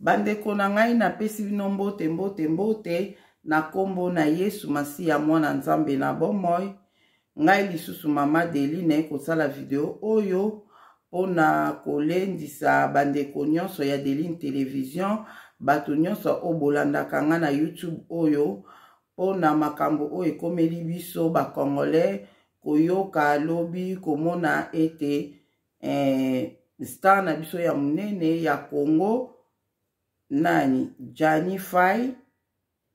Bandeko na ngai, napesi bino mbote, mbote, mbote na nkombo na Yesu Masiya, mwana Nzambe na bomoi. Ngai lisusu Mama Deli naye kosala video oyo mpona kolendisa bandeko nyonso ya Deline Television, bato nyonso oyo bolandaka ngai na YouTube oyo, mpona makambo oyo ekomeli biso bacongolais koyoka lobi, komona ete star na biso ya monene ya Congo, nani, Gianni Fay,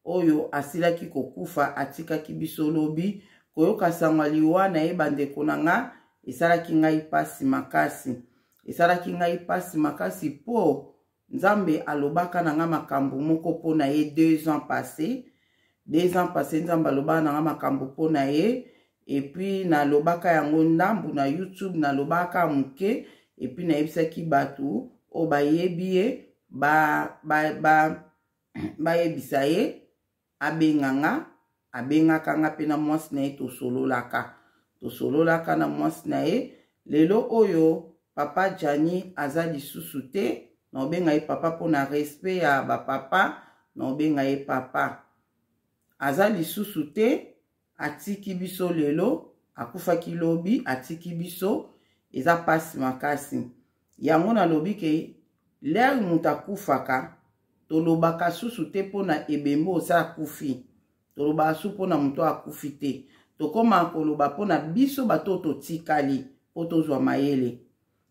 oyo asilaki kokufa, atikaki biso lobi. Koyoka sango ya liwa na ye, bandeko na nga, esalaki ngai mpasi makasi, esalaki ngai mpasi makasi, mpo Nzambe alobaka na nga makambo moko mpo na ye 2 ans passé. 2 ans passé, Nzambe alobaka na nga makambo mpo na ye, et puis nalobaka yango ndambu na YouTube, nalobaka moke, et puis nayebisaki bato oyo bayebi ye bayebisa ye abenga nga. Abengaka nga mpe na mwasi na ye, tosololaka, tosololaka na mwasi na ye. Lelo oyo papa Gianni aza lisusu te. Na obenga ye papa mpona respect ya bapapa, na obenga ye papa. Aza lisusu te, atiki biso lelo, akufaki lobi, atiki biso. Eza mpasi makasi. Yango nalobi ke l'heure moto akufaka, tolobaka susu te mpona ebembe osa akufi, tolobaka su mpona moto akufi te, tokóma koloba mpona biso bato totikali, mpo tozwa mayele,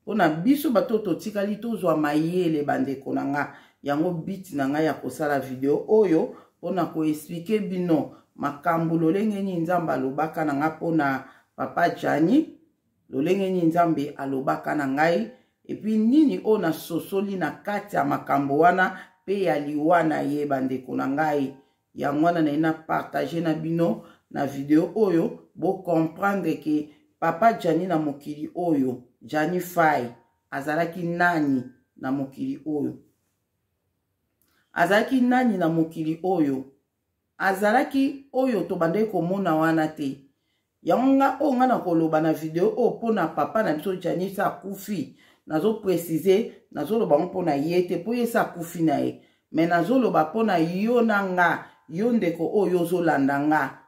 mpona biso bato totikali tozwa mayele. Bandeko na nga, yango but na ngai ya kosala video oyo, mpona koexpliquer bino makambo lolenge nini Nzambe alobaka na nga mpona papa Gianni, lolenge nini Nzambe alobaka na ngai, et puis nini oyo nasosoli na kati ya makambo wana mpe ya liwa na ye. Bandeko na ngai, yango wana naye na partage na bino na video oyo, bocomprendre ke papa Gianni na mokili oyo, Gianni Fay azalaki nani na mokili oyo, azalaki nani na mokili oyo, azalaki oyo tobandaki komona wana te. Yango nga oyo nga na koloba na video oyo mpona papa na biso Gianni sa akufi, nazopréciser, nazoloba ngo mpona ye te, mpo ye sa akufi na ye, mais nazoloba mpona yo na nga, yo ndeko oyo ozolanda nga,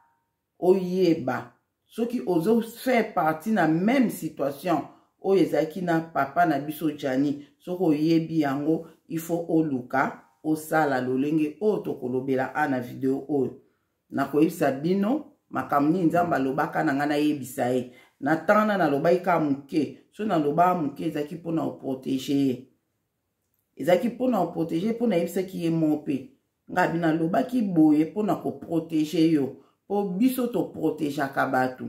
oyeba soki ozofaire partie na même situation oyo ezalaki na papa na biso Gianni. Soki oyebi yango, il faut oluka osala lolenge oyo tokolobela a na video oyo. Nakoyebisa bino makambo nini Nzambe alobaka na ngai nayebisa ye na ntango nalobaki kaka moke. So nalobaka moke, ezalaki mpona koprotéger ye, ezalaki mpona koprotéger, mpo nayebisaki ye mo mpe ngai nalobaki boye mpona koprotéger yo, mpo biso toprotégeaka bato.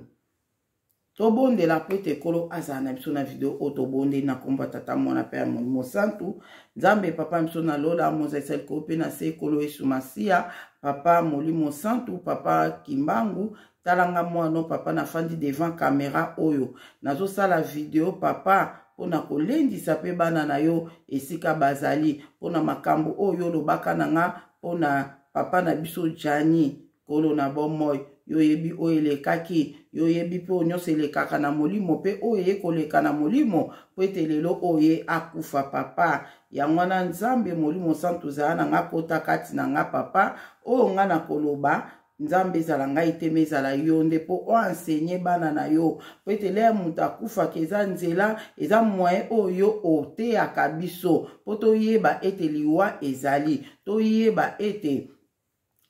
Tobondela mpo ete Ekolo azala na biso na video oyo. Tobondeli na nkombo ya Tata, Mwana mpe ya Molimo Santu. Nzambe Papa biso na lola, mozalisa likolo mpe na se, Ekolo Yesu Masiya, Papa Molimo Santu, Papa Kimbangu, talanga mwana papa nafandi devant caméra oyo, nazosala video papa, mpona kolendisa mpe bana na yo esika bazali, mpona makambo oyo olobaka na nga mpona papa na biso Gianni. Nkolo na bomoi, yo oyebi oyo elekaki, yo oyebi mpe oyo nyonso elekaka na molimo mpe oyo eye koleka na molimo, mpo ete lelo oyo ye akufa papa. Yango wana, Nzambe Molimo Santu, zala na nga, kota kati na nga papa. Oyo nga na koloba, Nzambe, ezala ngai te, mais ezala yo nde, mpo oenseigner bana na yo, mpo ete l'heure moto akufaka, eza nzela, eza moyen oyo oteyaka biso mpo toyeba ete liwa ezali, toyeba ete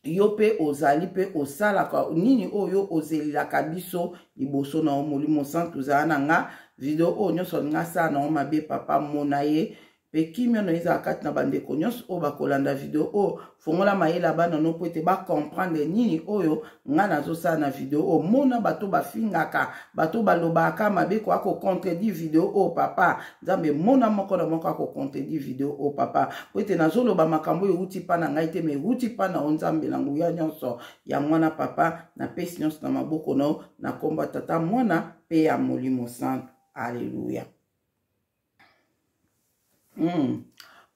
yo mpe ozali mpe osalaka nini oyo ozelelaka biso liboso na yo. Molimo Santu, ozala na nga. Video oyo nyonso alingi asala na yo mabe, papa, mona ye, mpe kimia no ezala kati na bandeko nyonso oyo bakolanda video oyo. Fongola mayele ya bana no mpo ete bacomprendre nini oyo ngai nazosala na video oyo. Mona bato bafingaka, bato balobaka mabe, koya kocontredire video oyo papa. Nzambe, mona moko na moko akocontredire video oyo papa, po ete nazoloba makambo oyo euti mpa na ngai te, mais euti mpa na yo, Nzambe na nguya nyonso. Yango wana papa, napesi nyonso na maboko na yo, na nkombo ya Tata, Mwana mpe ya Molimo Santu. Alleluya.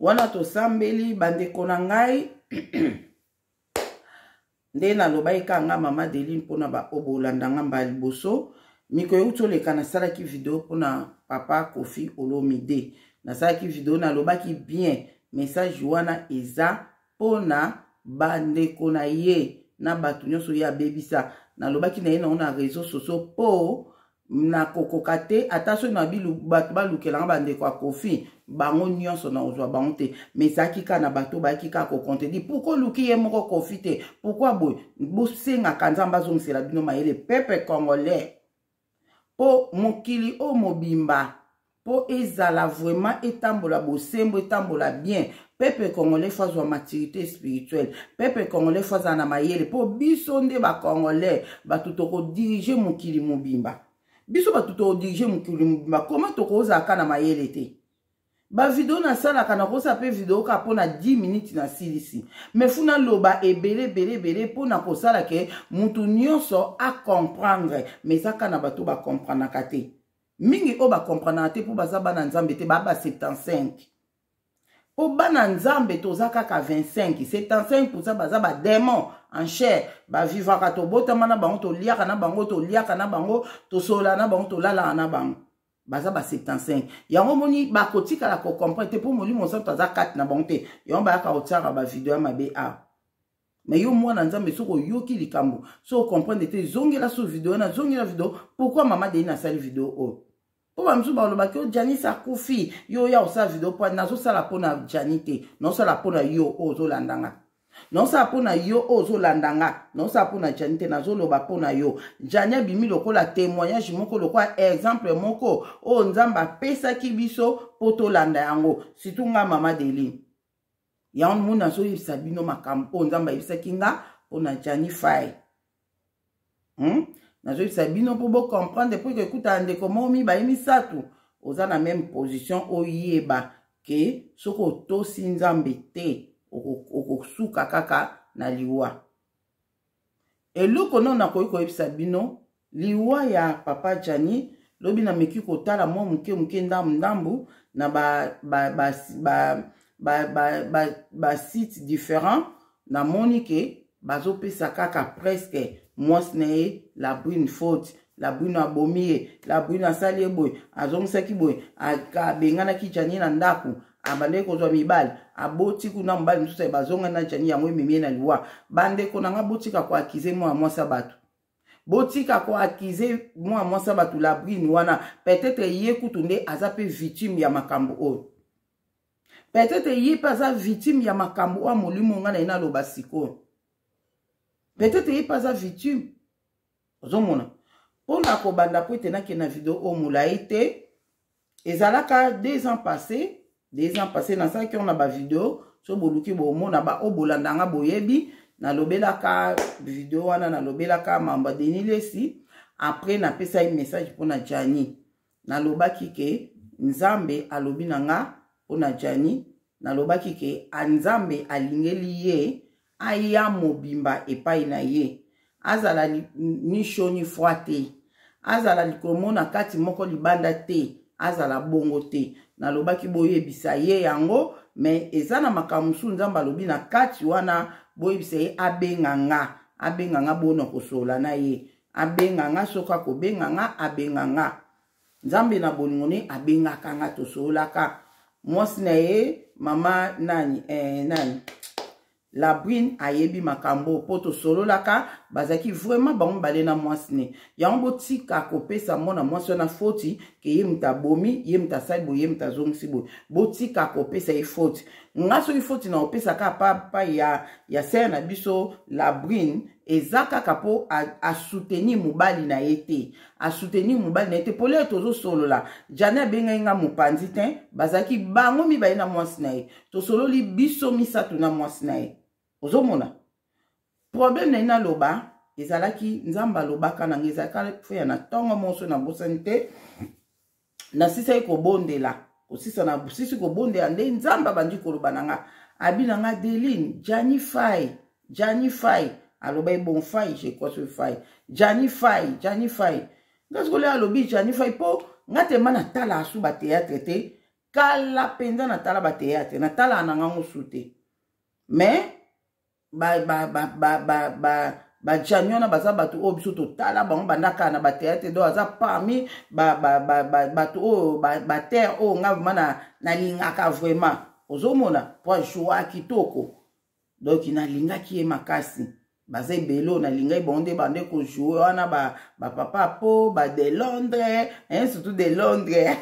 Wana tosambeli, bandeko na ngai, nde nalobaki kaka nga Mama Deline, mpona baoyo bolanda nga mbala liboso. Miko euti oleka, nasalaki video mpona papa Kofi Olomide. Nasalaki video, nalobaki bien. Message wana eza mpona bandeko na ye na bato nyonso ye abebisa. Nalobaki na ye nango na réseau sociaux mpo nakokoka te, ata soki na bato balukelanga bandeko ya Kofi bango nyonso, nakozwa bango te. Mais ezalaki kaka na bato bayaki kaka kocontredire: pourquoi oluki ye moko Kofi te? Pourquoi boye? Bosengaka Nzambe azongisela bino mayele, peuple congolais, mpo mokili oyo mobimba, mpo ezala vraiment etambola bosembo, etambola bien. Peuple congolais faut azwa maturité spirituelle. Peuple congolais faut azala na mayele, mpo biso nde bacongolais bato tokodiriger mokili mobimba. Biso bato tokodiriger mokili mobimba, koma tokozalaka na mayele te? Bavideo nasalaka, nakosala mpe video kaka mpona 10 minutes, nasilisi. Mais faut naloba ebele ebele ebele mpona kosala ke mutu nyonso acomprendre. Mais eza kaka na bato bacomprenaka te mingi. Oyo bacomprenaka te mpo baza bana Nzambe te, baa ba 75. Mpo bana Nzambe toza kaka 25, 75 baza badémon en chair. Bavivaka, tobotama na bango, toliaka na bango, toliaka na bango, tosolola na bango, tolalaka na bango. Baza ba 75. Yango moni bakotikala kocomprendre te, mpo Molimo Santo aza kati na bango te. Yango bayaka kotiaka bavideo ya mabe awa. Mais yo mwana Nzambe, soki oyoki likambo, soki ocomprendre te, zongela so video wana, zongela video. Pourquoi mama Deline asali video oyo? Mpo bamosusu balobaki: o Janis akufi, yo oya osala video. Mpo nazosala mpona Jani te, nazosala mpona yo oyo ozolanda nga. Nazosala mpona yo oyo ozolanda nga, nazosala mpona Jani te, nazoloba mpona yo. Jani abimi lokola témoignage moko, lokola exemple moko oyo Nzambe apesaki biso mpo tolanda yango, surtout nga mama Deline. Yango moni nazoyebisa bino makambo oyo Nzambe ayebisaki nga mpona Jani Fai, Nazoyebisa bino mpo bocomprendre, mpo ekutana ndeko moko, mibale, misato, oza na même position, oyeba ke soki otosi Nzambe te, okosuka kaka na liwa. Eloko nano nakoki koyebisa bino, liwa ya papa Jani, lobi nameki kotala mwa moke moke, ndambu ndambu, na ba ba ba ba ba ba ba, ba site différent. Namoni ke bazopesa kaka presque mwasi na ye La Brune faute. La Brune abomi ye, La Brune asali ye boye, azongisaki boye, abenganaki Jani na ndako, abandaki kozwa mibali, aboti kuna mobali mosusu, bazongani na Jani, yango ememi ye na liwa. Bandeko na nga, botika koaccuser mwana mwasi ya bato, botika koaccuser mwana mwasi ya bato La Brune wana. Peut-être ye kutu nde aza mpe victime ya makambo oyo. Peut-être ye mpe aza victime ya makambo oyo. Molimo ngai na ye naloba sikoyo, peut-être ye mpe aza victime. Ozomona, mpona kobanda, po ete nakende na video oyo molai te, ezalaka 2 ans passé. 2 ans passé nasalaki yango na bavideo. So boluki, bomona. Baoyo bolandanga boyebi, nalobelaka video wana, nalobelaka mambo ya Denis Lesi. Après napesaki message mpona Jani. Nalobaki ke Nzambe alobi na nga mpona Jani. Nalobaki ke Nzambe alingeli ye aya mobimba epai na ye, azala ni chaud ni froid te, azala likolo na kati moko, libanda te, azala bongo te. Nalobaki boyebisa ye yango. Mais eza na makambo mosusu Nzambe alobi na kati wana, boyebisa ye abenga nga, abenga nga bona kosolola na ye, abenga nga. Soki akobenga nga, abenga nga. Nzambe na bolingo ne abengaka nga, tosololaka. Mwasi na ye, mama nani, nani, La Brune, ayebi makambo mpo tosololaka. Bazalaki vraiment bango mibale na mwasi ne. Yango botika kopesa mwana mwasi wana faute ke ye moto abomi ye, moto asali boye, ye moto azongisi boye. Botika kopesa ye faute. Nga soki faute na kopesa kaka pa ya sœur na biso La Brune, eza kaka mpo asoutenir mobali na ye te, asoutenir mobali na ye te. Pole tozosolola, Jani abengai nga mopanzi te. Bazalaki bango mibale na mwasi na ye, tosololi biso misato na mwasi na ye. Ozomona problème na ye. Naloba ezalaki Nzambe alobaka na nga, ezalaka feya na ntongo moso, nabosani te. Nasisaki kobondela, kosisa na sisi kobondela nde Nzambe abandi koloba na nga. Abi na nga: "Deline, Jani Fai, Jani Fai." Aloba ye bon Fai, je crois, so Fai, Jani Fai, Jani Fai. Nga sikoyo alobi Jani Fai, mpo nga tema natala asu bathéâtre te. Kala mpenza natala bathéâtre, natalaka na ngango su te. Mais bajani wana baza bato oyo biso totala bango banda kala na bathéâtre. Donc aza parmi bato oyo baterre oyo nga vraiment nalingaka vraiment. Ozomona po ajoua kitoko. Donc nalingaki ye makasi. Baza ebele oyo nalingaki bango nde bande kojoue wana, bapapa ba po ba de Londres, hein, surtout de Londres.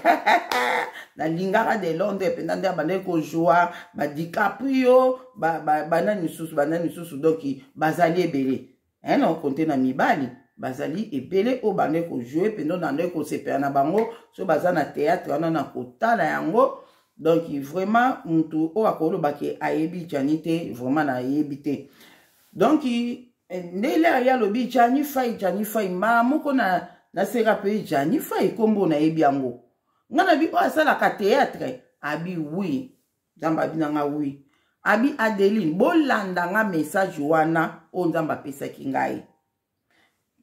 Nalingaka de Londres mpenza nde abandaki kojoua, badicaprio, banani misusu, banani misusu. Donc bazali ebele, hein, na okonte na mibali bazali ebele oyo bandaki kojoue mpenza, nandaki kosepela na bango so baza na théâtre wana na kotala yango. Donc vraiment mutu oyo akoloba ke ayebi Jani te, vraiment nayebi te. Donc ndele aye alobi Jani Fai, Jani Fai, mbala moko na naseka mpe Jani Fai, nkombo nayebi yango. Nga na bi oyo asalaka théâtre, abi oui. Nzambe abi na nga oui, abi Adeline, bolanda nga message wana oyo Nzambe apesaki ngai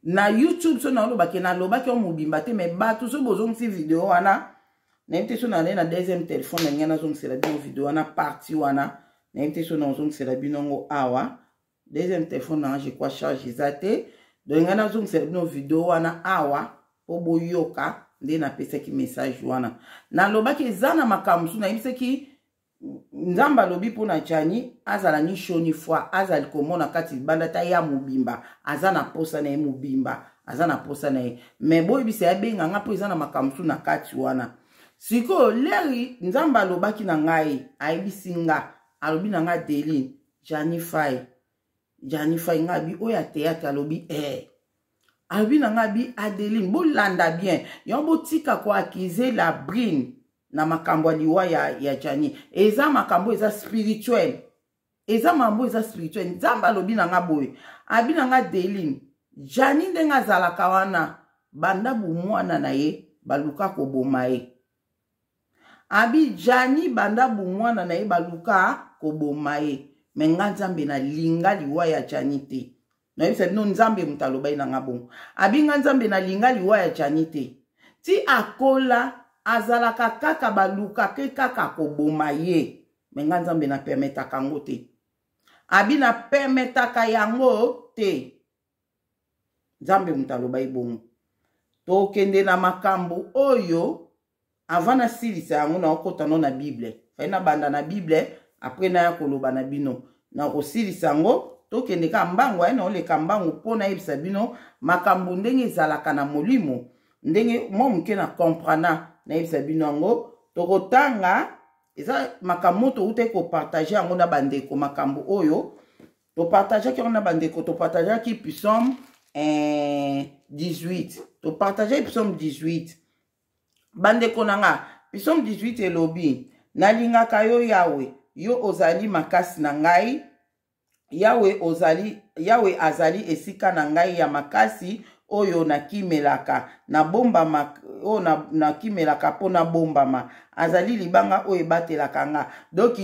na YouTube. So nalobaki, nalobaki yango mobimba te, mais bato so bozongisi video wana, nayebi te so nalei na deuxième téléphone na ngai, nazongisela bino video wana, partie wana, nayebi te so nazongisela bino yango awa. Deuxième téléphone nanga, je crois charge eza te. Donc ngai nazongisela bino video wana awa mpo boyoka nde napesaki message wana. Nalobaki eza na makambo mosusu nayebisaki Nzambe alobi mpona Jani, azala ni chaud ni froid, azali komona kati libanda ta ya mobimba, aza na posa na ye mobimba, aza na posa na ye, mais boyebisa ye abenga nga mpo eza na makambo mosusu na kati wana. Sikoyo leri Nzambe alobaki na ngai, ayebisi nga, alobi na nga: Deline, Jani Fai, Jani Fai. Nga abi oyo ya théâtre? Alobi eh. Alobi na nga, abi Adeline, bolanda bien yango, botika koaccuser la brine na makambo ya liwa ya Jani. Eza makambo eza spirituel, eza makambo eza spirituel. Nzambe alobi na nga boye, abi na nga: Deline, Jani ndenge azalaka wana, banda bumwana na ye baluka koboma ye. Abi Jani, banda bumwana na ye baluka koboma ye, mais nga Nzambe nalinga liwa ya Jani te. Nayebisa bino, Nzambe moto alobai na nga bongo, abi nga Nzambe nalinga liwa ya Jani te. Ti akola azalaka kaka balukake kaka koboma ye, mais nga Nzambe napermettaka yango te. Abi napermettaka yango te. Nzambe moto alobai bongo. Tokende na makambo oyo avant nasilisa yango, naokota no na Bible. Fai nabanda na Bible, après naya koloba na bino, nakosilisa yango. Tokende kaka mbangu, aye naoleka mbangu mpo nayebisa bino makambo ndenge ezalaka na molimo, ndenge mwa moke na comprendre, nayebisa bino yango. Tokotanga, eza makambo toutai kopartager yango na bandeko, makambo oyo topartageaki yango na bandeko. Topartageaki psaume 18, topartageaki psaume 18, bandeko na nga. Psaume 18 elobi: "Nalingaka yo Yawe, yo ozali makasi na ngai. Yawe ozali, Yawe azali esika na ngai ya makasi oyo nakimelaka, nabombama, oyo nakimelaka mpo nabombama. Azali libanga oyo ebatelaka nga." Donc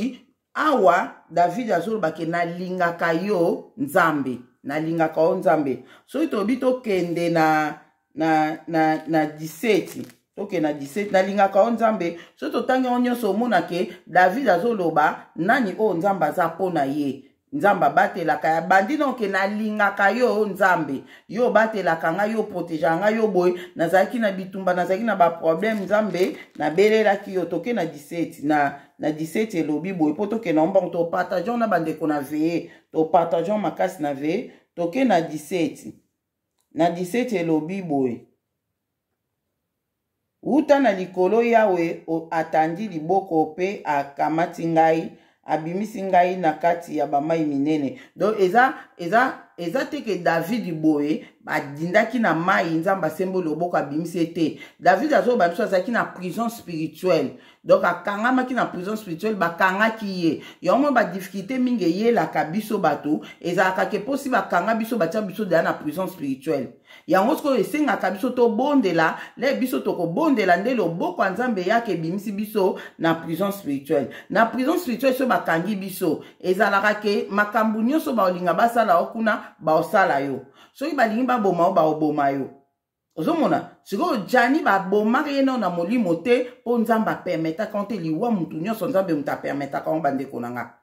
awa David azoloba ke nalingaka yo Nzambe, nalingaka yo Nzambe. Soki tobi tokende na 17, tokende na 17, nalingaka yo Nzambe. Soki totangi yango nyonso, omona ke David azoloba nani oyo Nzambe aza mpo na ye. Nzambe abatelaka ya bandi noke, nalingaka yo Nzambe, yo obatelaka ngai, yo protégeaka ngai, yo boye. Nazalaki na bitumba, nazalaki na baproblème, Nzambe nabelelaki yo. Toke na 17, na 17 elobi boye, mpo tokende mbango, topartage na bandeko na veye, topartage makasi na veye. Toke na 17, na 17 elobi boye: "Wuta na likolo Yawe atandi liboko mpe akamati ngai, abimisi ngai na kati ya bamai minene." Donc eza te ke David boye adindaki na mai, Nzambe asemboli loboko abimisi ye te. David azoloba biso azalaki na prison spirituelle, donc akangamaki na prison spirituelle, bakangaki ye. Yango mwa badifficulté mingi eyelaka biso bato ezalaka ke mposi bakanga biso, batia biso deya na prison spirituelle. Yango sikoyo esengaka biso tobondela. Le biso tokobondela nde loboko ya Nzambe eyaka, ebimisi biso na prison spirituelle. Na prison spirituelle, so bakangi biso, ezalaka ke makambo nyonso baolinga basala yo kuna, baosala yo. Soki balingi baboma yo, baoboma yo. Ozomona sikoyo Jani babomaka ye nao na molimo te, mpo Nzambe apermettaka te liwa mutu nyonso. Nzambe moto apermettaka ngo, bandeko na nga,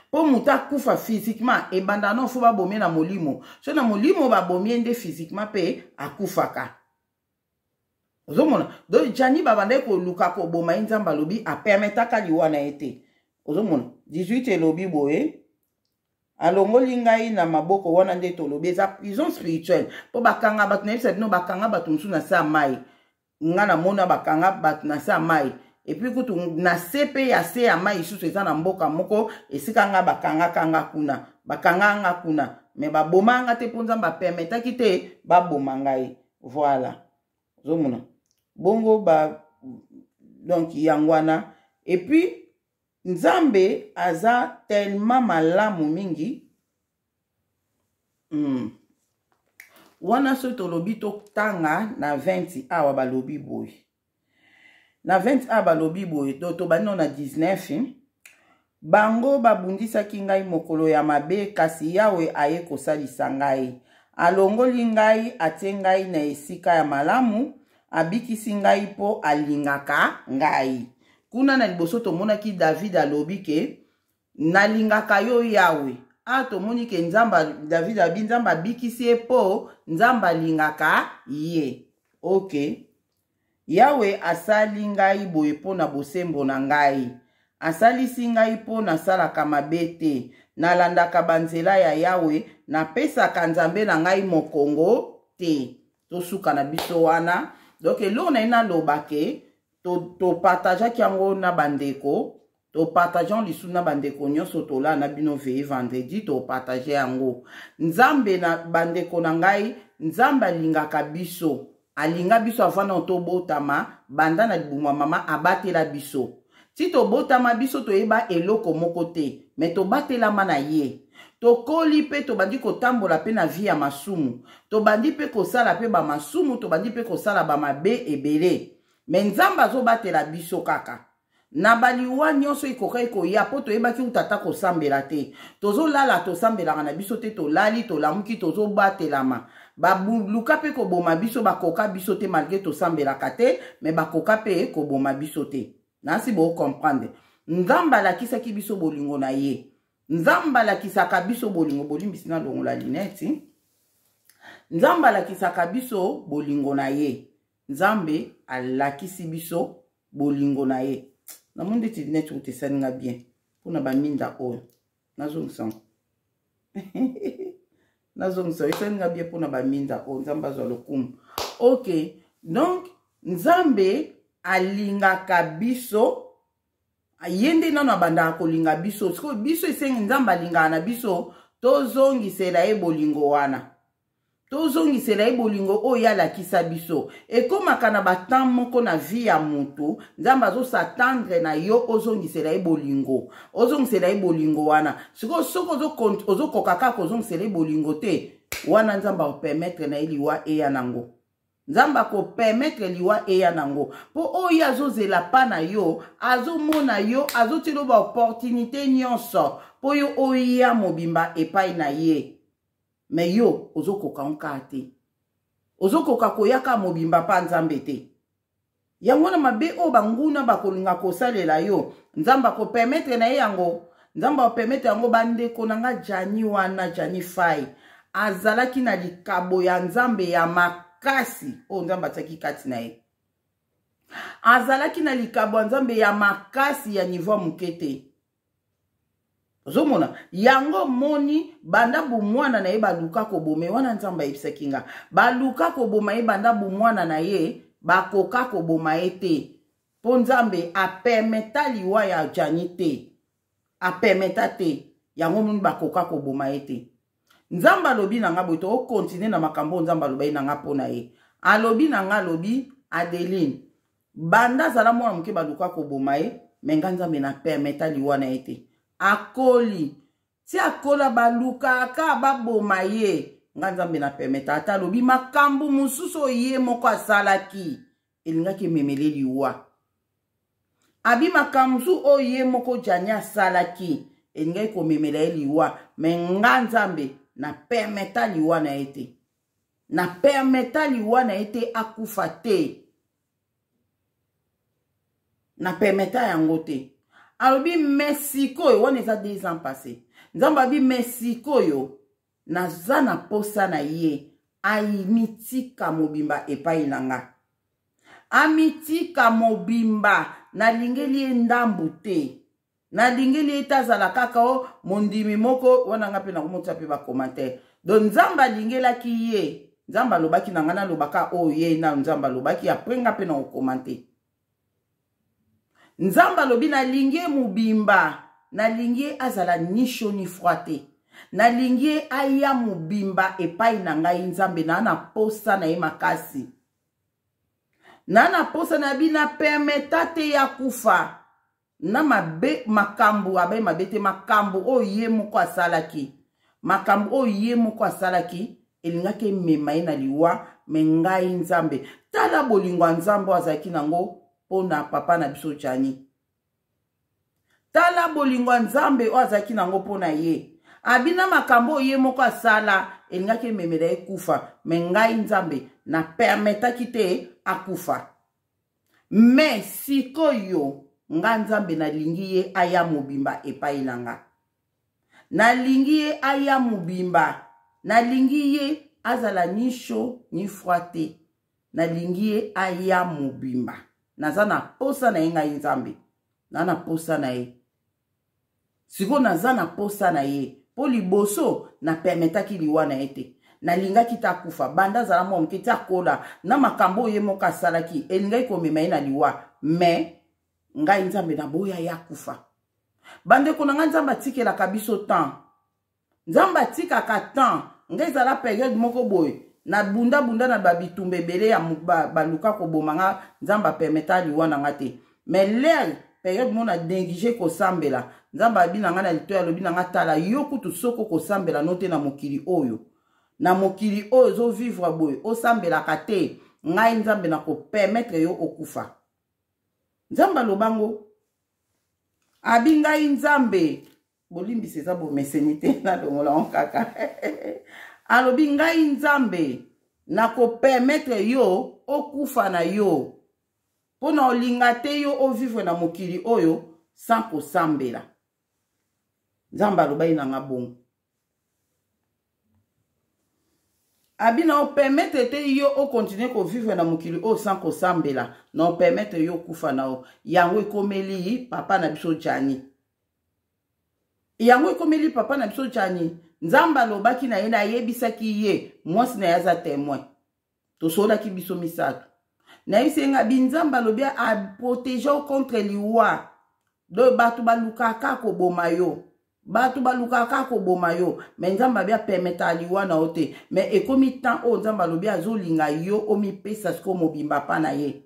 mpo moto akufa physiquement ebanda no fo babomie na molimo. So na molimo babomie nde physiquement mpe akufaka. Ozomona, donc Jani babandaki koluka koboma ye, Nzambe alobi apermettaka liwa na ye te. Ozomona 18 elobi boye, alongoli ngai na maboko wana nde tolobi eza prison spirituelle, mpo bakanga bato. Nayebisa bino, bakanga bato mosusu na se ya mai. Nga namona bakanga bato na se ya mai, et puis kutu na se mpe ya se ya mai lisusu eza na mboka moko esika nga bakangaka nga kuna. Bakanga nga kuna, mais baboma nga te, mpo Nzambe apermettaki te baboma ngai. Voilà, ozomona bongo ba donc yango wana. Et puis Nzambe aza tellement malamu mingi. Wana soki tolobi, totanga na 20 awa, balobi boye na 20 awa, balobi boye, to tobandi no na 19: "Bango babundisaki ngai mokolo ya mabe, kasi Yawe aye kosalisa ngai. Alongoli ngai, atie ngai na esika ya malamu, abikisi ngai mpo alingaka ngai." Kuna na liboso tomonaki David alobi ke "Nalingaka yo, Yawe." A tomoni ke Nzambe, David abi Nzambe abikisi ye mpo Nzambe alingaka ye. Ok, "Yawe asali ngai boye mpo na bosembo na ngai. Asalisi ngai mpo nasalaka mabe te. Nalandaka banzela ya Yawe, napesaka Nzambe na ngai mokongo te." Tosuka na biso wana. Donc eloko na ye naloba ke topartageaki yango na bandeko, topartage yango lisusu na bandeko nyonso. Tolala na bino veillée vendredi, topartage yango. Nzambe na bandeko na ngai, Nzambe alingaka biso, alinga biso avant tobotama. Banda na libumu ya mama abatela biso ti tobotama. Biso toyeba eloko moko te, mais tobatelama na ye. Tokoli mpe tobandi kotambola mpe na vie ya masumu, tobandi mpe kosala mpe bamasumu, tobandi mpe kosala bamabe ebele, mais Nzambe azobatela biso kaka na baliwa nyonso ekokaki koya, mpo toyebaki uta ata kosambela te. Tozolala, tosambelaka na biso te. Tolali, tolamuki, tozobatelama. Baluka mpe koboma biso, bakoka biso te, malgré tosambelaka te, mais bakoka mpe koboma biso te. Nasi bocomprendre, Nzambe alakisaki biso bolingo na ye. Nzambe alakisaka biso bolingo. Bolimbisi, nalongola lunettes. Nzambe alakisaka biso bolingo na ye. Nzambe alakisi biso bolingo na ye. Namoni ndeti lunette kuta esalinga bien mpona baminda oyo. Nazongisa ngo, nazongisa, esalinga bien mpona baminda oyo. Nzambe azwa lokumu. Ok, donc Nzambe alingaka biso. Ye nde nano abandaka kolinga biso. Sikoyo biso esengi, Nzambe alingaka na biso, tozongisela ye bolingo wana, tozongisela ye bolingo oyo alakisa biso. Ekomaka na batemps moko na vie ya motu, Nzambe azos'attendre na yo ozongisela ye bolingo, ozongisela ye bolingo wana. Sikoyo soki ozokoka kaka kozongisela ye bolingo te wana, Nzambe akopermettre na ye liwa eya nango. Nzambe akopermettre liwa eya nango, mpo oyo azozela pa na yo, azomona yo, azotiela baopportunité nyonso mpo yo oya mobimba epai na ye. Mais yo ozokoka nkaa te, ozokoka koyaka mobimba mpa Nzambe te. Yango na mabe oyo banguna bakolinga kosalela yo, Nzambe akopermettre na ye yango, Nzambe akopermettre yango. Bandeko na nga, Jani wana, Jani Fai, azalaki na likabo ya Nzambe ya makasi oyo Nzambe atiaki kati na ye. Azalaki na likabo ya Nzambe ya makasi ya niveau ya moke te. Ozomona yango, moni banda bomwana na ye baluka koboma ye wana. Nzambe ayebisaki nga baluka koboma ye banda bomwana na ye, bakoka koboma ye te, mpo Nzambe apermetta liwa ya Jani te, apermetta te. Yango moni bakoka koboma ye te. Nzambe alobi na nga boye, tokocontinuer na makambo oyo Nzambe alobaki na nga mpo na ye. Alobi na nga, alobi: "Adeline, banda azala mwana moke baluka koboma ye, mais nga Nzambe na permetta liwa na ye te. Akoli ti akola, balukaka baboma ye, nga Nzambe na permetta ata." Alobi makambo mosusu oyo ye moko asalaki elingaki ememele liwa. Abi makambo mosusu oyo ye moko Jani asalaki elingaki komemela ye liwa, mais nga Nzambe na permetta liwa na ye te, na permetta liwa na ye te, akufa te, na permetta yango te. Alobi mais sikoyo, wana eza 2 ans passé, Nzambe abi mais sikoyo naza na posa na ye amitika mobimba epai na nga, amitika mobimba, nalingeli ye ndambu te. Nalingeli ye te azala kaka o mondimi moko wana, nga mpe nakomotia mpe bacommentaire. Donc Nzambe alingelaki ye, Nzambe alobaki na ngai nalobaka oyo ye na Nzambe alobaki, apres nga mpe nakokomante. Nzambe alobi nalingi ye mobimba, nalingi ye azala ni chaud ni froid te, nalingi ye aya mobimba epai na ngai. Nzambe naa na posa na ye makasi, naa na posa na bino, apermeta te ya kufa na mabe. Makambo abe mabe te, makambo oyo ye moko asalaki, makambo oyo ye moko asalaki elingaki emema ye na liwa. Me ngai Nzambe, tala bolingo ya Nzambe oyo azalaki nango mpo na papa na biso Jani. Tala bolingo ya Nzambe oyo azalaki nango mpo na ye. Abina makambo oyo ye moko asala elingaki ememela ye kufa, me ngai Nzambe na permetaki te akufa. Me sikoyo nga Nzambe nalingi ye aya mobimba epai na nga, nalingi ye aya mobimba, nalingi ye azala ni chaud ni froid te, nalingi ye aya mobimba. Naza na posa na ye, ngai Nzambe na na posa na ye. Sikoyo naza na posa na ye mpo liboso napermetaki liwa na ye te, nalingaki te akufa. Banda azala mwa moke ti akola, na makambo oyo ye moko asalaki elingaki komema ye na liwa, me ngai Nzambe naboya ye akufa. Bandeko na ngai, Nzambe atikelaka biso temps, Nzambe atikaka temps. Ngai ezala periode moko boye nabundabunda na babitumba ebele ya baluka koboma nga, Nzambe apermeta liwa na nga te. Mais lere periode moko na néglige kosambela, Nzambe abi na ngai na litoyi, alobi na ngai: tala, yo kutu soki okosambela no te na mokili oyo, na mokili oyo ozovivre boye, osambelaka te, ngai Nzambe nakopermettre yo okufa. Nzambe alobango, abi ngai Nzambe, bolimbisi eza bomeseni te, nalongola ngo kaka. Alobi ngai Nzambe nakopermettre yo okufa na yo mpo na olinga te yo ovivre na mokili oyo sans kosambela. Nzambe alobaki na nga bongo, abi na opermettre te yo okontinue kovivre na mokili oyo sans kosambela, na opermettre yo okufa na yo. Yango ekomeli papa na biso Jani, yango ekomeli papa na biso Jani. Nzambe alobaki na ye, nayebisaki ye, mwasi na ye aza témoin, tosololaki biso misato, nayebisi ye nga bi Nzambe alobi aprotege yo contre liwa. Donc bato balukaka koboma yo, bato balukaka koboma yo, me Nzambe abi apermetaka liwa na yo te. Me ekomi temps oyo Nzambe alobi azolinga yo omipesa sikoyo mobimba mpa na ye.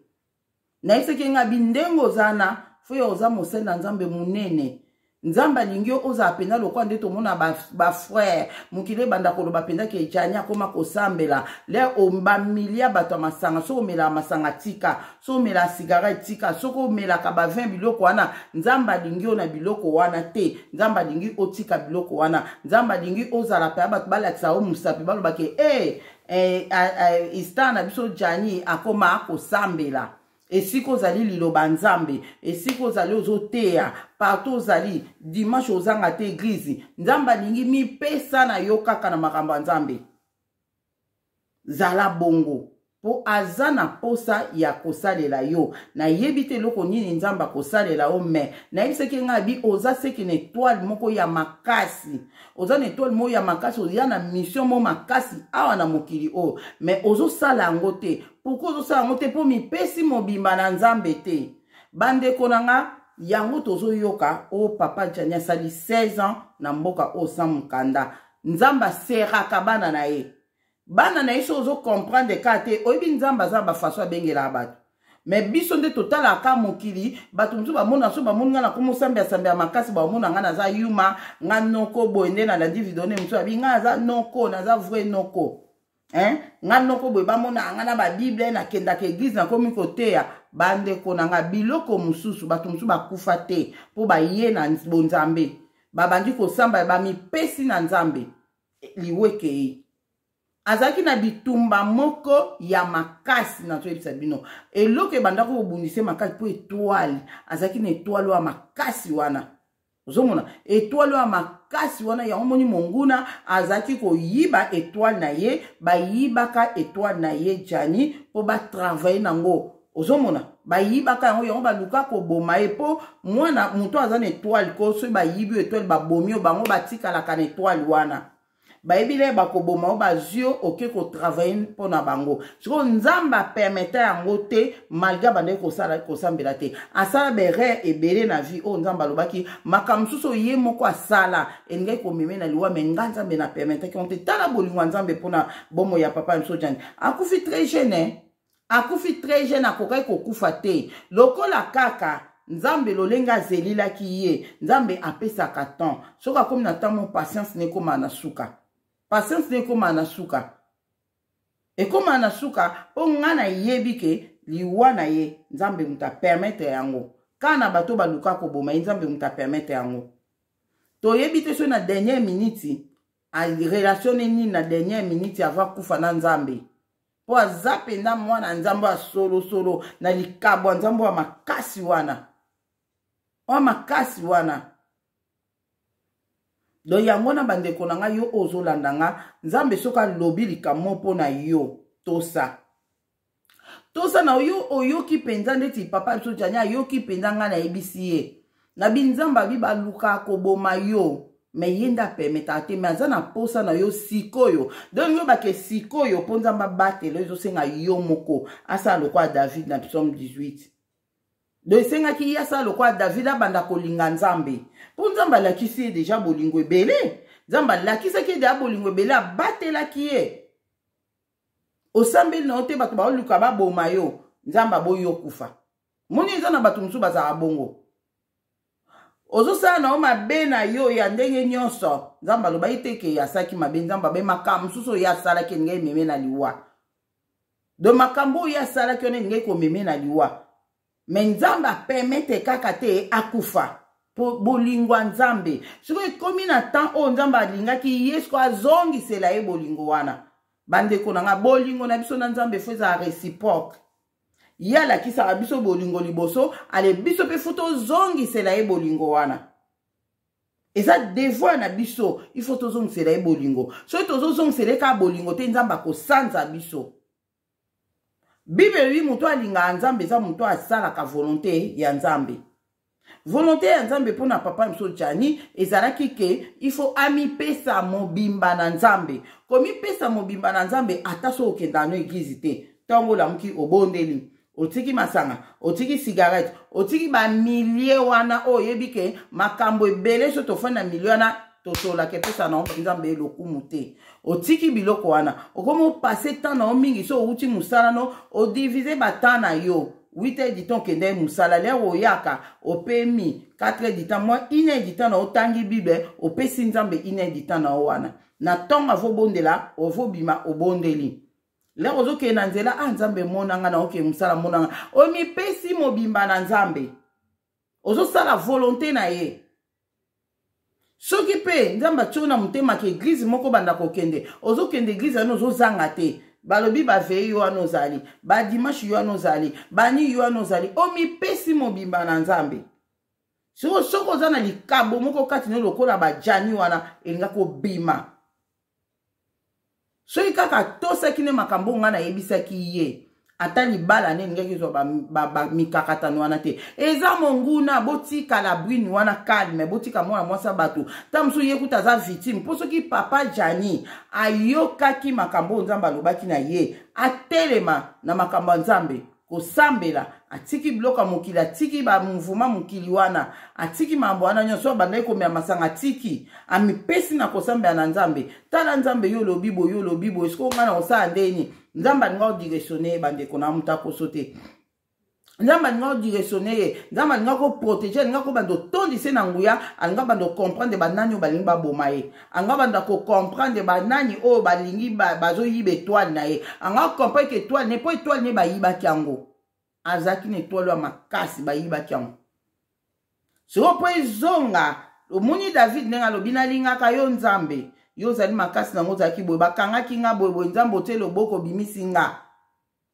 Nayebisaki nga bi ndenge oza na fo yo oza mosali na Nzambe monene, Nzambe alingi yo ozala mpenza lokola nde tomona bafrère ba mokili ebanda koloba mpenza ke Jani akoma kosambela le bamilia bato ya masanga. Soki omelaka masanga tika, soki omelaka cigarette tika, soki omelaka bavin, biloko wana, Nzambe alingi yo na biloko wana te. Nzambe alingi otika biloko wana. Nzambe alingi ozala mpenza bato balakisa yo mosapi, baloba ke e eh, eh, star na biso Jani akoma kosambela. Esika ozali liloba Nzambe, esika ozali ozoteya, partout ozali dimanche ozanga te eglize. Nzambe alingi mipesa na yo kaka na makambo ya Nzambe. Zala bongo mpo aza na posa ya kosalela yo. Nayebi te eloko nini Nzambe akosalela yo, me nayebisaki ngai abi oza seke na etoile moko ya makasi, oza na etoile moko ya makasi, oza na mission moko makasi awa na mokili oyo, me ozosala yango te. Pourkui ozosala yango te? Mpo mipesi mobimba na Nzambe te. Bandeko na nga, yango tozoyoka oyo papa Jani asali 16 ans na mboka oyo sans mokanda. Nzambe aseraka bana na ye, bana na ye. Soki ozocomprendre kaka te, oyebi Nzambe aza na bafaso abengelaka bato, me biso nde totalaka mokili. Bato mosusu bamona, so bamoni ngai nakoma osambela makasi, bamona ngai naza yuma, ngai noko boye. Nde nalandi video nde mosusu abi ngai naza noko, naza vrai noko, hein? Ngai noko boye, bamona ngai na babible, nakendaka eglize, nakomi koteya. Bandeko na ngai, biloko mosusu bato mosusu bakufa te mpo baye na bonzambe, babandi kosamba, bamipesi na Nzambe, liwa ekei. Azalaki na bitumba moko ya makasi, nazoyebisa bino, eloko ebandaki kobundisa makasi mpo etoile, azalaki na etoile oyo ya makasi wana. Ozomona etoile oyo ya makasi wana, yango moni monguna azalaki koyiba etoile na ye. Bayibaka etoile na ye Jani mpo batravaille nango. Ozomona bayibaka yango, yango baluka koboma ye mpo mwana moto aza na etoile ko soki bayibi yo etoile, babomi yo, bango batikalaka na etoile wana. Bayebi le bakoboma yo, bazwi yo, oke kotravaille mpo na bango. Sikoyo Nzambe apermeta yango te, malgré abandaki kosala kosambela te, asala baerreur ebele na vie oyo. Nzambe alobaki makambo mosusu oyo ye moko asala elingaki komeme na liwa, me nga Nzambe na permetaki yango te. Tala bolingo ya Nzambe mpona bomoi ya papa biso Jani. Akufi très jeune, eh? Akufi très jeune, akokaki kokufa te. Lokola kaka Nzambe lolenge azelilaki ye, Nzambe apesaka temps. Soki akomi na temps mo, patience ne ekómaa na suka, patience ne ekómaa na suka, ekómaa na suka. Mpo ngai nayebi ke liwa na ye, Nzambe moto apermettre yango. Kaka na bato baluka koboma ye, Nzambe moto apermettre yango. Toyebi te soki na dernière minute relation ne nini, na dernière minute avant kufa na Nzambe, mpo aza mpenza mwana Nzambe ya solosolo na likabo ya Nzambe ya makasi wana, oya makasi wana. Donc yango na bandeko na ngai, yo oyo ozolanda nga, Nzambe soki alobi likambo mpo na yo, tosa, tosa na yo. Oyoki mpenza ndeti papa biso Jani ayoki mpenza. Ngai nayebisi ye na binzambe abi baluka koboma yo, me ye nde apermetaka te, me aza na posa na yo sikoyo. Donc yo bake sikoyo mpo Nzambe abatela, ezosenga yo moko asala lokola David na Psaume 18. Donc esengaki ye asala lokola David, abanda kolinga Nzambe, mpo Nzambe alakisi ye deja bolingo ebele. Nzambe alakisaki ye deja bolingo ebele, abatelaki ye. Osambeli na yo te, bato baoluka baboma yo, Nzambe aboyi yo kufa. Moni eza na bato mosusu bazalaka bongo. Ozosala na yo mabe na yo ya ndenge nyonso, Nzambe alobaki te ke asalaki mabe. Nzambe abe makambo mosusu oyo asalaki elingi ememe na liwa. Donc makambo oyo asalaki wana elingi komeme na liwa, me Nzambe apermettre kaka te akufa po bolingo ya Nzambe. Sikoyo ekomi na temps oyo Nzambe alingaki ye sikoyo azongisela ye bolingo wana. Bandeko na nga, bolingo na biso na Nzambe fo ezala réciproque. Ye alakisaka biso bolingo liboso, ale biso mpe fo tozongisela ye bolingo wana. Eza devoir na biso, il faut tozongisela ye bolingo. Soki tozozongisela ye kaka bolingo te, Nzambe akosanza biso. Bible elobi moto alingaka Nzambe eza moto asalaka volonté ya Nzambe. Volonté ya Nzambe mpona papa biso Jani ezalaki ke il faut amipesa mobimba na Nzambe. Komipesa mobimba na Nzambe, ata soki okendaka no eglize te, ntango olamuki, obondeli, otiki masanga, otiki cigarette, otiki bamilie wana oyo oyebi ke makambo ebele. So tofandi na milie wana, tosolaka, epesa na Nzambe lokumu te. Otiki biloko wana, okomi opase temps na yo mingi. So outi mosala no, odivise batemps na yo: 8 heures du temps okende mosala, lere oyaka opemi 4 heures du temps, mwa 1 heure du temps na otangi Bible, opesi Nzambe 1 heure du temps na yo wana. Na ntongo avobondela, ovobima, obondeli. Lere ozokende na nzela, ah Nzambe, monanga na okende mosala, monanga. Omipesi mobimba na Nzambe, ozosala volonté na ye. Soki mpe Nzambe atio na motema ke eglize moko banda kokende, ozokende eglize wana, ozozanga te. Balobi baveye yo wana ozali, badimanche yo wana ozali, bani yo wana ozali, omipesi mobimba na Nzambe. Sikoyo soki oza na likabo moko kati no lokola bajani wana, elinga kobima. Soki kaka atosaki nde makambo ngai nayebisaki ye, ata libala nde elingaki ezwa mikakatano wana te. Eza monguna. Botika la brune wana calme, botika mwana mwasi ya bato. Ta mosusu ye kuta aza victime, mpo soki papa Jani ayokaki makambo oyo Nzambe alobaki na ye, atelema na makambo ya Nzambe, kosambela, atiki biloko ya mokili, atiki bamuvuma mokili wana, atiki mambo wana nyonso, abandaki komela masanga, atiki, amipesi na kosambela na Nzambe. Tala Nzambe, yo olobi boye, yo olobi boye, sikoyo ngai na kosala ndeni? Nzambe alinga odirectionne ye. Bandeko na moto akoso te, Nzambe alinga odirectionne ye, Nzambe alinga koprotege, alinga kobanda otondise na nguya, alinga banda ocomprendre banani oyo balingi baboma ye, anga banda kocomprendre banani oyo balingi bazoyiba etoile na ye, anga comprendre ke etoile ne, mpo etoile ne bayibaki yango, azalaki na etoile ya makasi, bayibaki yango. Sikoyo mpo ezonga, omoni David ndenge alobi: "Nalingaka yo Nzambe, yo ozali makasi nango, ozalaki boye, bakangaki nga boye boye, Nzambe otie loboko, obimisi nga,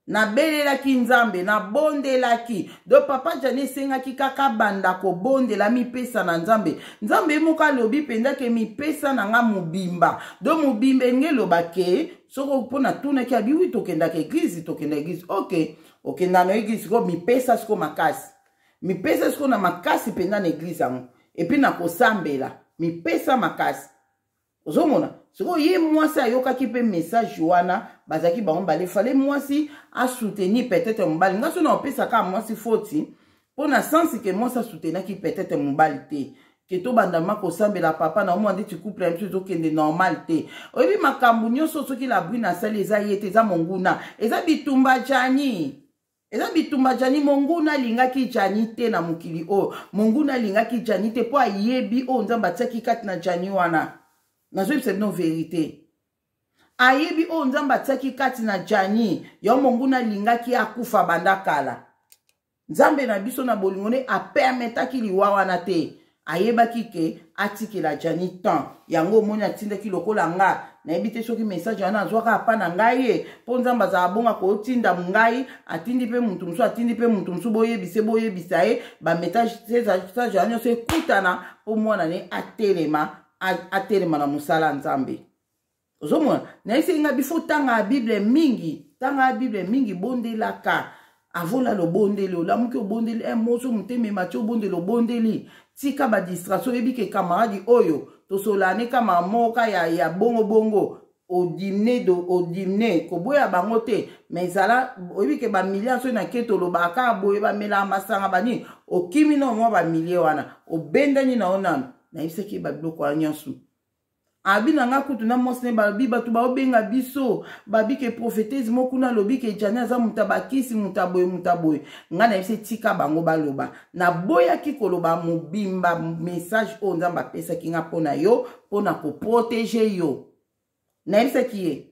nabelelaki Nzambe, nabondelaki." Donc papa Jani esengaki kaka banda kobondela, mipesa na Nzambe. Nzambe ye moko alobi mpenza ke mipesa na nga mobimba. Donc mobimba enge eloba ke soko mpo natunaki, abi: "Wi, tokendaka eglize, tokenda eglize." Ok. Okenda na eglise sikoyo, mipesa sikoyo makasi, mipesa sikoyo na makasi mpenza na eglise yango, et puis na kosambela, mipesa makasi. Ozomona sikoyo, ye mwasi ayokaki mpe message wana, bazalaki bango bale fale mwasi asoutenir peut-être mobali. Nga so na opesa kaka mwasi foti mpo na sens ke mwasi asoutenaki peut-être mobali te, ke tobanda ma kosambela. Papa na omwa ndeti couple ya biso ezokende normal te. Oyebi makambo nyonso, soki La Brune asali, eza ye te, eza monguna, eza bitumba Jani, eza bitumba Jani. Monguna alingaki Jani te na mokili oyo. Monguna alingaki Jani te mpo ayebi oyo Nzambe atiaki kati na Jani wana. Nazoyebisa bino vérité, ayebi oyo Nzambe atiaki kati na Jani. Yo, monguna alingaki akufa banda kala. Nzambe na biso na bolingo nde apermetaki liwa wana te. Ayebaki ke atikela Jani temps. Yango omoni atindaki lokola nga. Nayebi te soki message wana azwaka apa na ngai ye, mpo Nzambe azala bonga kotinda ngai, atindi mpe mutu mosusu, atindi mpe mutu mosusu. Boyebise, boyebisa ye bamessage wana nyonso ekutana mpo mwana ne atelema, atelema na mosala ya Nzambe. Ozomona, nayebisaki ngai bifo tanga ya Bible mingi, tanga ya Bible mingi, bondelaka avolala, obondeli, olamuki, obondeli e moso, motema emati, obondeli, obondeli. Tika badistraction. Oyebi ke camarade oyo tosolana ne kama moko ya bongo bongo, odimne do odimne, koboya bango te, mais ezala oyebi ke bamilie soki na ke tolobaka kaka boye, bamelaka masanga banini, okimi na mwa bamilie wana, obendani na yo nano. Nayebisaki ye babiloko wana nyonso. Abi na nga kutu na mwasi ne balobi, bato baobenga biso, babi ke prophétise moko kuna alobi ke Jani aza moto abakisi, moto aboye, moto aboye. Ngai nayebisi, tika bango baloba. Naboyaki koloba mobimba message oyo Nzambe apesaki nga mpo na yo, mpo na koprotéger yo. Nayebisaki ye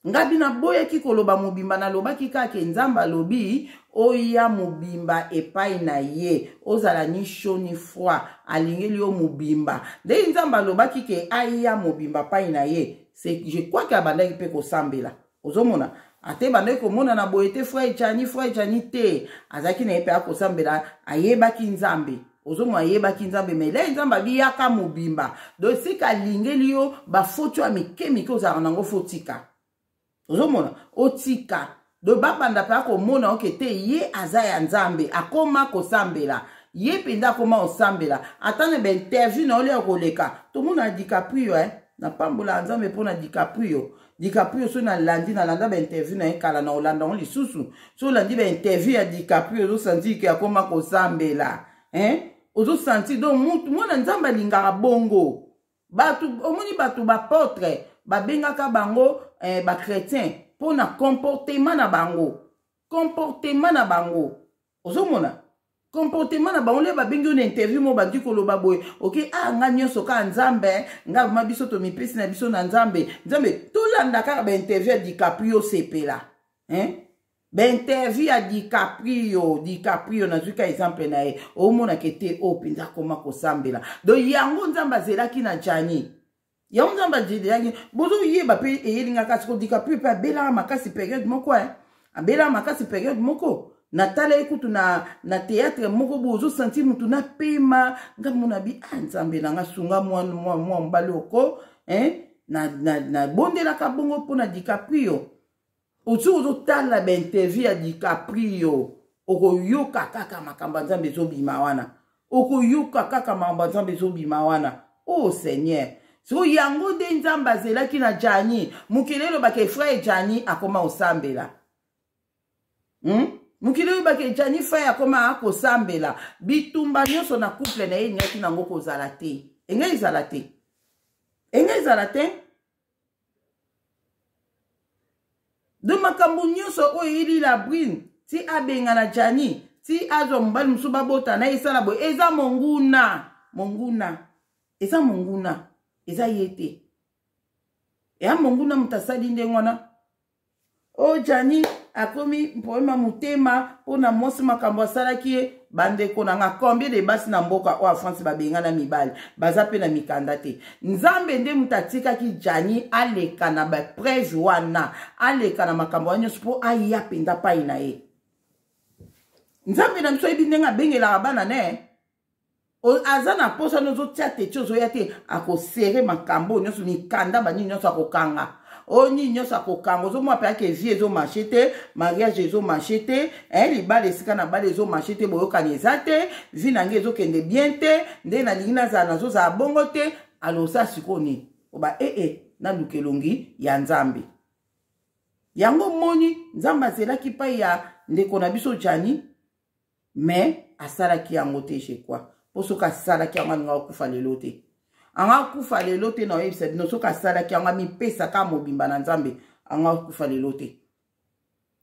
ngabi, naboyaki koloba mobimba, nalobaki kaka Nzambe alobi oya mobimba epai na ye, ozala ni chaud ni froid, alingeli yo mobimba. Ndenge Nzambe alobaki ke aya mobimba epai na ye, je crois ke abandaki mpe kosambela. Ozomona ate bandaki komona na boye te, frère Jani, frère Jani te, azalaki na ye mpe akosambela, ayebaki Nzambe. Ozomona, ayebaki Nzambe, mais lei Nzambe abiyaka mobimba. Donc sika alingeli yo bafoti ya mike mike ozalaka nango, fo tika. Ozomona, otika. Donc babanda mpe akomona oke te, ye aza ya Nzambe, akoma kosambela, ye mpenza akoma kosambela. Ata na bainterview na olia koleka, tomona DiCaprio, eh? Napambola Nzambe mpo na DiCaprio. DiCaprio, so nalandi, nalanda bainterview na ye kala, na olanda yango lisusu. So olandi bainterview ya DiCaprio, ozosentir ke akoma kosambela, hein? Ozosentir. Donc mutu mwana Nzambe alingaka bongo bato. Omoni bato baapôtre babengaka bango bachrétien mpo na comportement na bango, comportement na bango. Ozomona comportement na bango, nde babengi yo na interview mo, bandi koloba boye, oke ah, nga nyonso kaka Nzambe, nga vraimen biso tomipesi na biso na Nzambe. Nzambe, tolanda kaka bainterview ya DiCaprio, sepela, hein? Bainterview ya DiCaprio, DiCaprio nazwi ka exemple na ye, omonaka ete oyo mpenza akoma kosambela. Donc yango Nzambe azelaki na Jani, yango Nzambe azelaki. Bozoyeba mpe eyelingaka siko DiCaprio mpe abelaka makasi période moko, eh? Abelaka makasi période moko. Natala ye kutu na théâtre moko boye, ozosentir mutu na pema. Nga mona bi ah, Nzambe na nga, sunga mwa mobali oko, hein? Nabondelaka na bongo mpo na DiCaprio. Osi ozotala bainterview ya DiCaprio, okoyoka kaka makambo ya Nzambe ezobima wana, okoyoka kaka makambo ya Nzambe ezobima wana. Oh Seigneur, so yango nde Nzambe azelaki na Jani. Mokili elobaka frère Jani akoma kosambela, Mokili oyebaka Jani frère akoma akosambela. Bitumba nyonso na couple na ye elingaki nango kozala te, engai ezala te, engai ezala te. Donc makambo nyonso oyo eyeli La Brune ti abengana Jani, ti azwa mobali mosusu, babota na esala boye, eza monguna, monguna, eza monguna, eza ye te, eya monguna moto asali ndenge wana. Oyo Jani akomi problème motema mpona mwasi, makambo asalaki ye. Bandeko na nga, combien de basi na mboka oyo ya France babengana mibali, baza mpe na mikanda te? Nzambe nde moto atikaki Jani aleka na bapreuve wana, aleka na makambo wana nyonso mpo aya mpenza pai na ye. Nzambe na biso ayebi ndenge abengelaka bana ne. Aza na posa, ozotia te, ti ozoya te, akosere makambo nyonso, mikanda banini nyonso akokanga. Oyo nini nyonso akokanga, ozomona mpe ake vie ezomarche te, mariage ezomarche te, eh, libala esika na bala ezomarche te, boyokani eza te, vie na ngai ezokende bien te, nde nalingi nazala nazozala bongo te. Alosa sikoyo nini? Oba ee eh, eh, naluka elongi ya Nzambe. Yango moni Nzambe azelaki pai ya ndeko na biso Jani, mais asalaki yango te, je crois, mpo soki asalaki yango alinga kokufa lelo te, anga kufa lelo te. Na oyebisa bino, soki asalaki yango, amipesaka mobimba na Nzambe, anga kufa lelo te.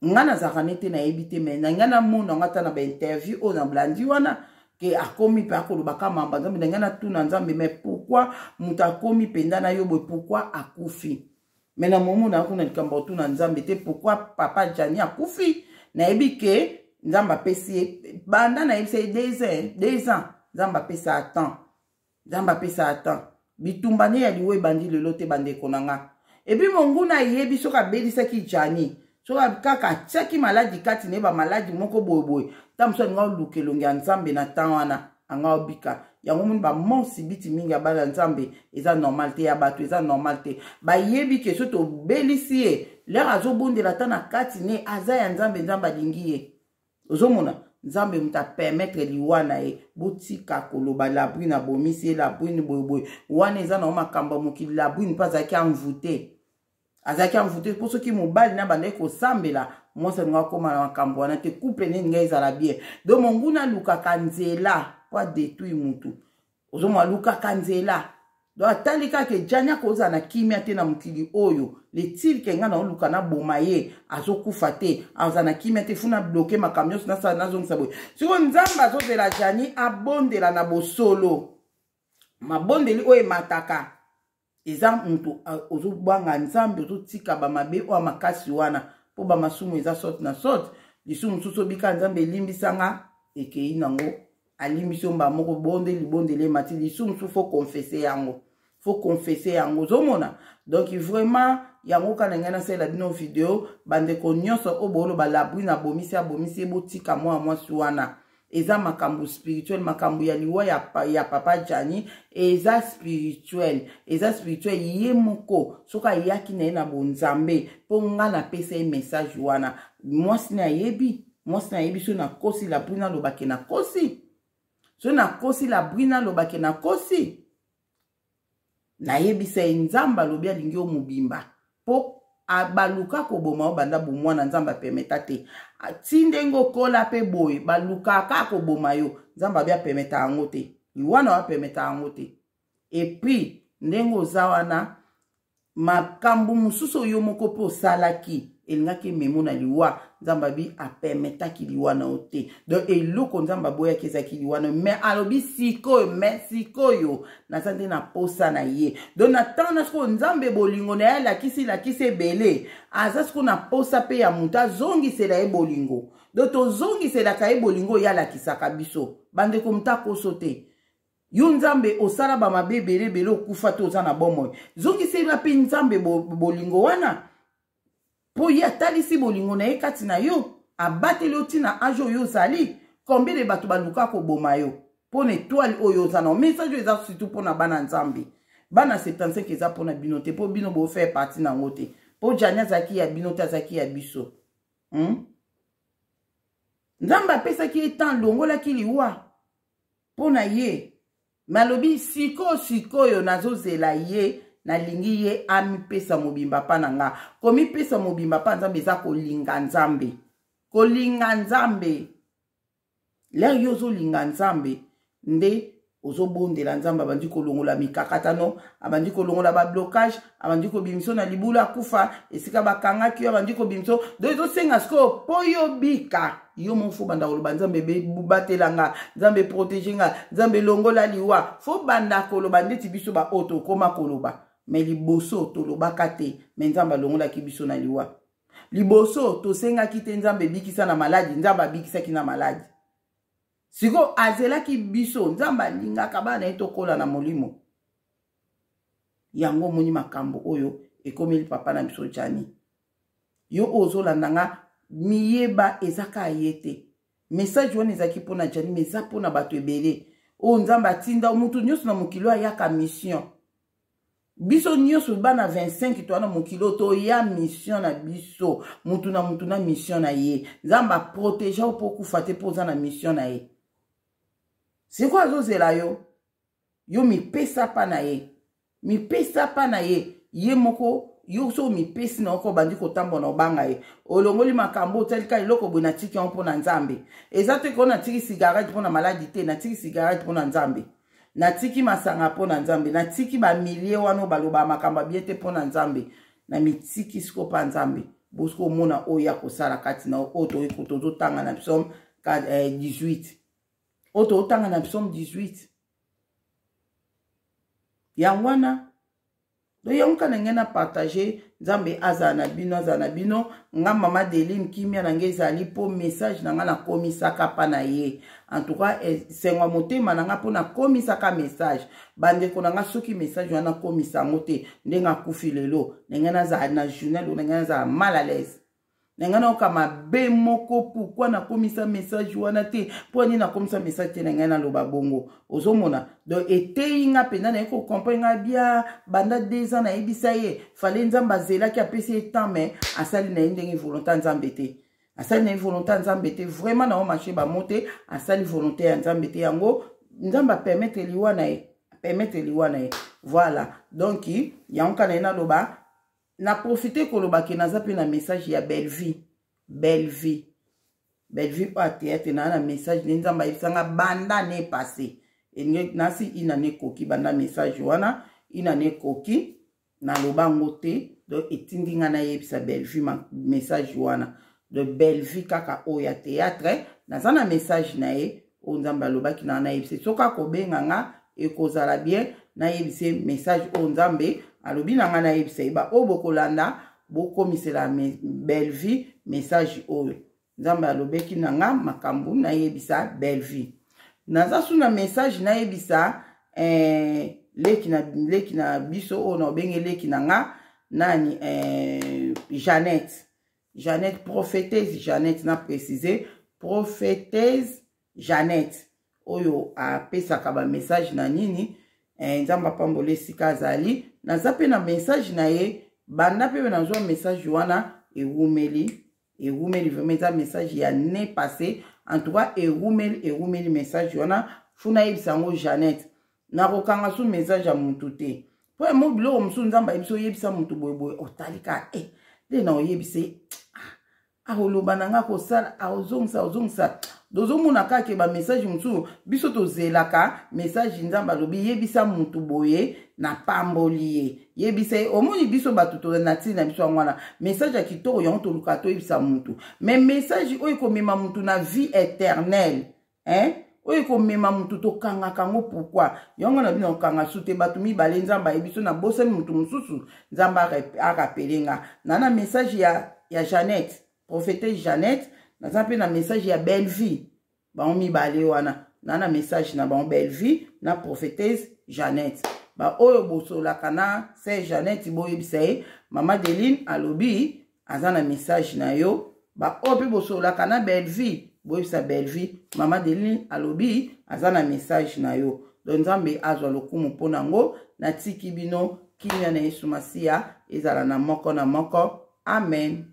Nga nazalaka ne te, nayebi te, mais na ngai namona yango ata na bainterview oyo na blandi wana ke akomi mpe akolobaka mamba Nzambe. Na ngai natuna Nzambe, mais pourquoi moto akomi mpenza na yo boye, pourquoi akufi? Mais na momo na kuna likambo otuna Nzambe te pourquoi papa Jani akufi. Nayebi ke Nzambe apesi ye banda nayebisa ye 2 ans, Nzambe apesa temps, Nzambe apesa temps. Bitumba ne ya liwa ebandi lelo te, bandeko na nga. Et puis monguna ayebi soki abelisaki Jani, soki kaka atiaki maladi kati na ye, bamaladi moko boyeboye, ntango mosusu alinga oluka elongi ya Nzambe na temps wana, anga obika yango. Moni bamort subite mingi ya bana Nzambe eza normal te, ya bato eza normal te. Bayebi ke so tobelisi ye, lere azobondela ata na kati ne aza ya Nzambe, Nzambe alingi ye. Ozomona Nzambe moto apermettre liwa na ye. Botika koloba Labrine abomisi ye, Labrine boyeboye. Wana eza nango makambo ya mokili. Labrine mpe azalaki envoûté, azalaki envoûté, mpo soki mobali na bandaki kosambela, mwasi alinga akóma na makambo wana te, couple nini ngai ezala bien. Donc monguna alukaka nzela po adétruire mutu. Ozomona, alukaka nzela. Donc atali kaka Ejani akozala na kimia te na mokili oyo, letilke ngai naoluka naboma ye, azokufa te, azala na kimia te, funa bloquer makambo nyonso nasala, nazongisa boye. Sikoyo Nzambe azozela Jani abondela na bosolo. Mabondeli oyo emataka eza moto ozobanga Nzambe, ozotika bamabe oyo makasi wana, mpo bamasumu eza sorte na sorte. Lisumu mosusu obika, Nzambe elimbisanga, ekei nango, alimbisi yo mbala moko, bonde libondeli emati. Lisumu mosusu faut confesser yango, faut confesser yango. Ozomona, donc vraiment yango kaka na ngai nasalela bino video. Bandeko nyonso oyo booloba Labrine abomisi, abomisi ye, botika mwana mwasi wana. Eza makambo spirituel, makambo ya liwa ya papa Jani eza spirituel, eza spirituel. Ye moko soki ayaki na ye na bonzambe, mpo nga napesa ye message wana, mwasi na ayebi, mwasi na ayebi. Soki nakosi, Labrine alobake nakosi. Soki nakosi, Labrine alobake nakosi. Nayebisa ye Nzambe alobi alingi yo mobimba, mpo baluka koboma yo banda bomwana, Nzambe apermettre te. Ti ndenge okola mpe boye, balukaka koboma yo, Nzambe abi apermettre yango te, liwa na yo apermettre yango te. Et puis ndenge oza wana, makambo mosusu oyo moko mpe osalaki elingaki ememo na liwa, Nzambe abi apermettaki liwa na yo te. Donc eloko Nzambe aboyaki ezalaki liwa na yo. Mais alobi sikoyo, mais sikoyo naza nde na posa na ye. Donc na ntango na sikoyo, Nzambe bolingo na ye alakisi lakisi ebele, aza sikoyo na posa mpe ya moto azongisela ye bolingo. Donc tozongiselaka ye bolingo oyo alakisaka biso. Bandeko, moto akoso te. Yo Nzambe osala bamabe ebele ebele, okufa te, oza na bomoi, zongisela mpe Nzambe bolingo wana, mpo ye atalisi bolingo na ye kati na yo, abateli yo ntina age oyo ozali. Combien de bato baluka koboma yo mpo na étoile oyo oza na? Message oyo eza surtout mpo na bana Nzambe. Bana 75 eza mpo na bino te, mpo bino bofaire partie na yango te, mpo Jani azalaki ya bino te, azalaki ya biso? Nzambe apesaki ye temps, longolaki liwa mpo na ye, me alobi sikoyo, sikoyo nazozela ye, nalingi ye amipesa mobimba mpa na nga. Komipesa mobimba mpa Nzambe eza kolinga Nzambe, kolinga Nzambe. Lere yo ozolinga Nzambe nde ozobondela, Nzambe abandi kolongola mikakatano, abandi kolongola bablocage, abandi kobimiso na libulu akufa esika bakangaki yo, abandi kobimiso. Donc ezosenga sikoyo mpo yo bika, yo moko faut banda koloba: "Nzambe batela nga, Nzambe protège nga, Nzambe longola liwa." Faut banda koloba ndeti biso baoyo tokóma koloba. Mais liboso tolobaka te, mais Nzambe alongolaki biso na liwa. Liboso tosengaki te Nzambe ebikisa na maladi, Nzambe abikisaki na maladi. Sikoyo azelaki biso. Nzambe alingaka bana ye tokola na molimo. Yango omoni makambo oyo ekomeli papa na biso Jani. Yo oyo ozolanda nga, miyeba, eza kaka ye te. Message wana ezalaki mpona Jani, mais eza mpona bato ebele oyo Nzambe atinda. Motu nyonso na mokili oyo ayaka mission. Biso nyonso bana 25 toa na mokili oyo, toya mission na biso, mutu na mutu na mission na ye. Nzambe aprotege yo mpo okufa te, mpo oza na mission na ye. Sikoyo azozela yo, yo mipesa mpa na ye, mipesa mpa na ye, ye moko. Yo so omipesi na oko, obandi kotambola na obanga ye, olongoli makambo, otalika eloko boye, natiki yango mpo na Nzambe. Eza te ko natiki cigarette mpo na maladi te, natiki cigarette mpo na Nzambe, natiki masanga mpo na Nzambe, natiki bamilie wana oyo balobaka makambo ya bie te mpo na Nzambe. Na mitiki siko mpa Nzambe. Bosiko omona oyo ya kosala kati na oyo tozotanga na Psaume 18, oyo tozotanga na Psaume 18. Yango wana donc yango kaka na ngai na partage. Nzambe azala na bino, azala na bino. Nga mama Deline, kimia na ngai ezali mpo message na ngai nakomisaka mpa na ye. En tout cas, esengwa motema na ngai mpo nakomisaka message. Bandeko na ngai, soki message wana nakomisa yango te, ndenge akufi lelo, ndenge nazala na journal oyo, ndenge nazala mal à l'aise, na ngai nayoka mabe moko. Pourquoi nakomisa message wana te? Mpo nini nakomisa message te? Na ngai naloba bongo, ozomona. Donc eteyi nga mpenza, naye kocomprendre nga bia banda 2 ans nayebisa ye. Fale Nzambe azelaki, apesi ye temps, mais asali na ye ndenge volonté ya Nzambe te. Asali na ye volonté ya Nzambe te. Vraiment, na omarche bamo te, asali volonté ya Nzambe te. Yango Nzambe apermettre liwa na ye, apermettre liwa na ye. Voilà, donc yango kaka na ye naloba. Na profite koloba ke naza mpe na message ya Bellevie, Bellevie, Bellevie oyo athéâtre. Naa na message nde Nzambe ayebisanga banda ne passé, elingi nasi ina ekoki. Banda message wana ina ekoki, naloba yango te. Donc etindi nga nayebisa Bellevie message wana. De Bellevie kaka oyo ya théâtre, naza na message na ye oyo Nzambe alobaki na nayebisa. Soki akobenga nga, ekozala bien nayebisa message oyo Nzambe alobi na ngai nayebisa ye. Baoyo bokolanda, bokomisela Bellevie message oyo Nzambe alobeki na nga makambo nayebisa Bellevie. Naza su na message nayebisa leki na biso oyo na obenge leki na nga nani, Jeannette, Jeannette, prophétesse Jeannette. Na précise, prophétesse Jeannette oyo apesaka bamessage na nini. Nzambe apambola esika azali. Naza mpe na message na ye. Banda mpe nazwa message wana, ewumeli, ewumeli vraiment. Eza message ya ne passé. En tout cas, ewumeli, ewumeli message wana. Fu nayebisa yango Jeannette. Nakokanga su message ya mutu te, mpo ya mo biloko mosusu Nzambe ayebisi, oyebisa motu boyeboye, otali kaka e nde na oyebisa ye, akoloba na nga, kosala, akozongisa, akozongisa. Tozomona kaka ke bamessage mosusu biso tozelaka message Nzambe alobi yebisa motu boye, napamboli ye, yebisa ye. Omoni, biso bato na ntina na biso yango wana, message ya kitoko yango toluka toyebisa motu. Mais message oyo ekomema motu na vie éternelle, hein? Oyo ekomema motu, tokangaka yango. Pourquoi yango na bino okanga su te? Bato mibale Nzambe ayebi so nabosani motu mosusu, Nzambe arappeler nga. Na message ya Jeannette, prophétesse Jeannette, naza mpe na message ya Bellevie. Bango mibale wana na message na bango, Bellevie na prophétesse Jeannette. Baoyo bosolaka na sœur Jeannette, boyebisa ye mama Deline alobi aza na message na yo. Baoyo mpe bosolaka na Bellevie, boyebisa Bellevie mama Deline alobi aza na message na yo. Donc Nzambe azwa lokumu mpo nango. Natiki bino, kimia na Yesu Masiya ezala na moko na moko. Amen.